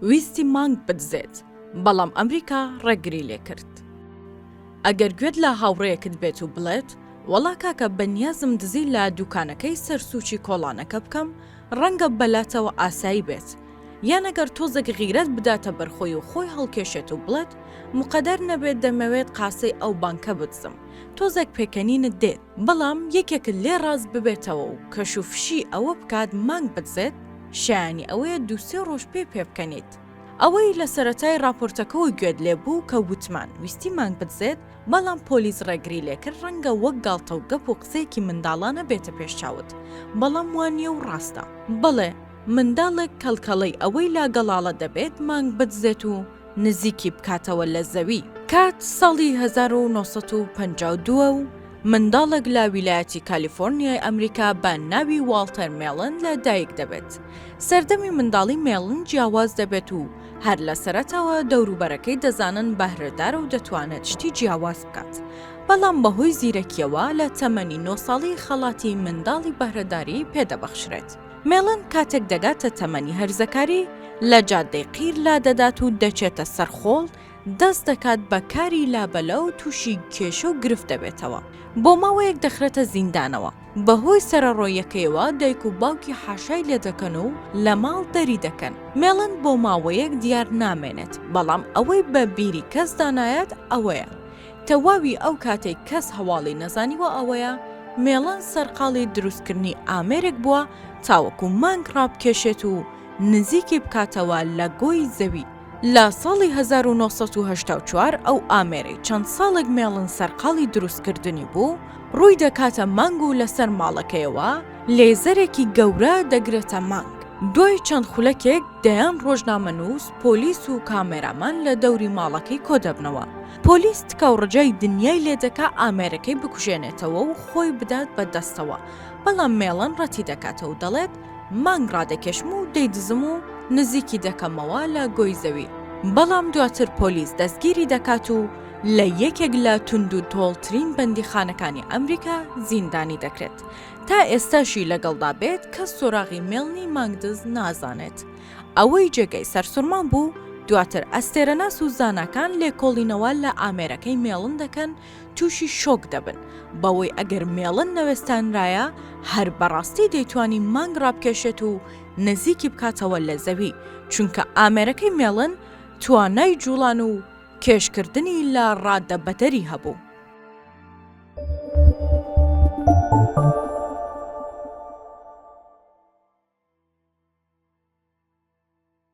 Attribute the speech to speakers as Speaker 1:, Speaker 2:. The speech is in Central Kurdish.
Speaker 1: ویستی مانگ بدزێت، بەڵام ئەمریکا ڕێگری لێکرد. ئەگەر گوێت لە هاوڕێیەکت بێت و بڵێت، وەڵا کاکە بەنیازم دزی لە دوکانەکەی سەر سوچی کۆڵانەکە بکەم، ڕەنگە بەلاتەوە ئاسایی بێت. یان ئەگەر تۆزێک غیرەت بداتە بەر خۆی و خۆی هەڵکێشێت و بڵێت، مقەدەر نەبێت دەمەوێت قاسەی ئەو بانکە بدزم، تۆزێک پێکەنینت دێت. بەڵام یەکێکت لێ ڕاست ببێتەوە و کەش و فشی ئەوە بکات مانگ بدزێت، شایانی ئەوەیە دوو سێ ڕۆژ پێی پێبکەنیت. ئەوەی لە سەرەتای ڕاپۆرتەکەوە گوێت لێ بوو کە وتمان ویستی مانگ بدزێت بەڵام پۆلیس ڕێگری لێکرد ڕەنگە وەک گاڵتە و گەپ و قسەیەکی منداڵانە بێتە پێش چاوت بەڵام وانیە و ڕاستە. بەڵێ منداڵێک کەڵکەڵەی ئەوەی لا گەڵاڵە دەبێت مانگ بدزێت و نزیکی بکاتەوە لە زەوی. کات ساڵی 1952 ە و منداڵێک لە ویلایەتی کالیفۆرنیای ئەمریکا بە ناوی واڵتەر مێڵن لە دایک دەبێت. سەردەمی منداڵی مێڵن جیاواز دەبێت و هەر لە سەرەتاوە دەوروبەرەکەی دەزانن بەهرەدارە و دەتوانێت شتی جیاواز بکات. بەڵام بەهۆی زیرەکییەوە لە تەمەنی نۆ ساڵی خەڵاتی منداڵی بەهرەداری پێدەبەخشرێت. مێڵن کاتێک دەگاتە تەمەنی هەرزەکاری، لە جادەی قیر لادەدات و دەچێتە سەر خۆڵ، دەست دەکات بە کاری لابەلا و تووشی کێشە و گرفت دەبێتەوە. بۆ ماوەیەک دەخرێتە زیندانەوە. بەهۆی سەرەڕۆییەکەیەوە دایک و باوکی حاشای لێدەکەن و لە ماڵ دەری دەکەن. مێڵن بۆ ماوەیەک دیار نامێنێت، بەڵام ئەوەی بە بیری کەسدا نایەت ئەوەیە، تەواوی ئەو کاتەی کەس هەواڵی نەزانیوە ئەوەیە مێڵن سەرقاڵی دروستکردنی ئامێرێک بووە تاوەکو مانگ ڕابکێشێت و نزیکی بکاتەوە لە گۆی زەوی. لە ساڵی 1984 ئەو ئامێرەی چەند ساڵێک مێڵن سەرقاڵی دروستکردنی بوو ڕووی دەکاتە مانگ و لەسەر ماڵەکەیەوە لێزەرێکی گەورە دەگرێتە مانگ. دوای چەند خولەکێک دەیان ڕۆژنامەنووس، پۆلیس و کامێرامان لە دەوری ماڵەکەی کۆدەبنەوە. پۆلیس تکا و ڕجای دنیای لێدەکا ئامێرەکەی بکوژێنێتەوە و خۆی بدات بە دەستەوە، بەڵام مێڵن ڕەتی دەکاتەوە و دەڵێت مانگ ڕادەکێشم و دەیدزم و نزیکی دەکەمەوە لە گۆی زەوی. بەڵام دواتر پۆلیس دەستگیری دەکات و لە یەکێک لە توندوتۆڵترین بەندیخانەکانی ئەمریکا زیندانی دەکرێت. تا ئێستاشی لەگەڵدا بێت کەس سۆراغی مێڵنی مانگدز نازانێت. ئەوەی جێگەی سەرسوڕمان بوو، دواتر ئەستێرەناس و زاناکان لێکۆڵینەوە لە ئامێرەکەی مێڵن دەکەن تووشی شۆک دەبن بەوەی ئەگەر مێڵن نەوێستانرایە هەر بەڕاستی دەیتوانی مانگ ڕابکێشێت و نزیکی بکاتەوە لە زەوی چونکە ئامێرەکەی مێڵن توانای جوڵان و کێشکردنی لە ڕادەبەدەری هەبوو.